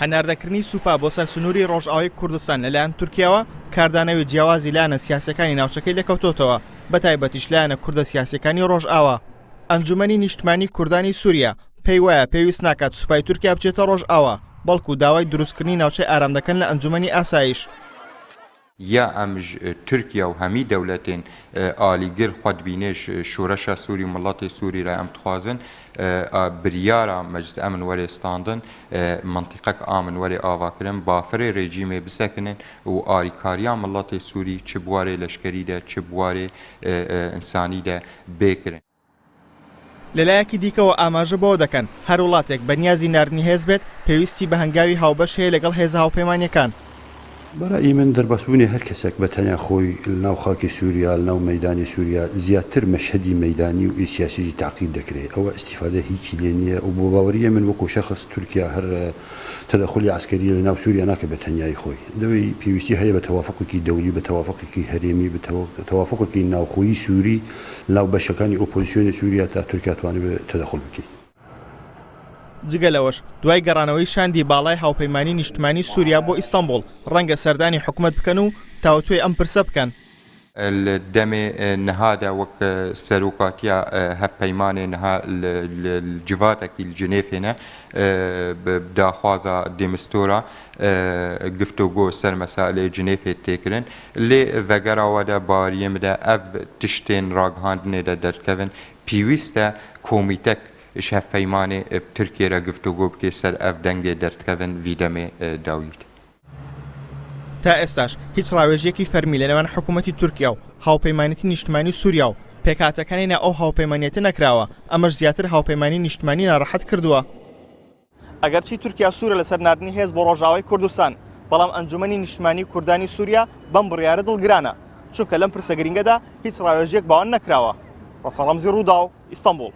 هەناردەکردنی سوپا بۆ سەر سنووری ڕۆژئاوای کوردستان لەلایەن تورکیاوە کاردانەوەی جیاوازی لایەنە سیاسیەکانی ناوچەکەی لێکەوتۆتەوە، بەتایبەتیش لایەنە کوردە سیاسیەکانی ڕۆژئاوا. ئەنجومەنی نیشتمانی کوردانی سوریا پێی وایە پێویست ناکات سوپای تورکیا بچێتە ڕۆژئاوا، بەڵکو داوای دروستکردنی ناوچەی ئارام دەکەن لە ئەنجومەنی ئاسایش. یا ئەم ژ تورکیا و هەمی دەولەتێن ئالیگر خوە دبینێ ژ شورەشا سوری و مڵەتێ سوری رە ئەم دخوازن بریارا مەجلس ئەمن وەرێ ستاندن مەنتیقەک ئامن وەرێ ئاڤاکرن بافرێ رێجیمێ بسەکنن و ئاریکاریا مڵەتێ سوری چ بوارێ لەشکەری دە چ بوارێ ئنسانی دە بێ کرن. لەلایەکی دیکەوە ئاماژە بەوە دەکەن، هەر وڵاتێک بەنیازی ناردنی هێز بێت، پێویستی بە هەنگاوی هاوبەش هەیە لەگەڵ هێزە هاوپەیمانییەکان. بەرەئی من دەرباسبوونی هەر کەسێک بە تەنیا خۆی لەناو خاکی سووریا، لەناو مەیدانی سووریا زیاتر مەشهەدی مەیدانی و ئی سیاسیی تەعقید دەکرێ. ئەوە ئیستیفادە هیچی لێ نییە و بۆ باوەریی من وەکوو شەخس تورکیا هەر تەدەخولی عەسکەری لە ناو سووریا ناکە بە تەنیایی خۆی. لەوەی پێویستی هەیە بە تەوافوقێکی دەولی، بە تەوافوقێکی هەرێمی، بە تەوافوقێکی ناوخۆیی سووری لە ناو بەشەکانی ئۆپۆزیسیۆنی سووریا تا تورکیا توانیبێ تەدەخول بکەی. جگە لەوەش دوای گەڕانەوەی شاندی باڵای هاوپەیمانی نیشتمانی سووریا بۆ ئیستەنبوڵ، ڕەنگە سەردانی حکومەت بکەن و تاوتوێی ئەم پرسە بکەن. لە دەمێ نهادا وەک سەرۆکاتیا هەڤپەیمانێ نها لە جڤاتەکی لە جنێفێ نە ب داخوازا دێمستۆرا گفتۆگۆ سەر مەسائلێ جنێفێ تێ کرن لێ ڤەگەرا وەدە باوەریێ مدە ئەڤ تشتێن راگهاندنێ دە دەردکەڤن پیویستە کۆمیتەک ژ هەڤپەیمانێ ب ترکیێ رە گفتۆگۆ بکێ سەر ئەڤ دەنگێ دەردکەڤن ڤی دەمێ داویت. تا ئێستاش هیچ ڕاوێژێکی فەرمی لەنێوان حکوومەتی تورکیا و هاوپەیمانێتی نیشتمانی سووریا و پێکهاتەکانی ناو ئەو هاوپەیمانیەتە نەکراوە، ئەمەش زیاتر هاوپەیمانی نیشتمانی ناڕەحەت کردووە. ئەگەرچی تورکیا سوورە لەسەر ناردنی هێز بۆ ڕۆژئاوای کوردستان، بەڵام ئەنجومەنی نیشتمانی کوردانی سووریا بەم بڕیارە دڵگرانە، چونکە لەم پرسە گرنگەدا هیچ ڕاوێژێک باوان نەکراوە. ڕەسەڵ ڕەمزی، ڕووداو، ئیستەنبوڵ.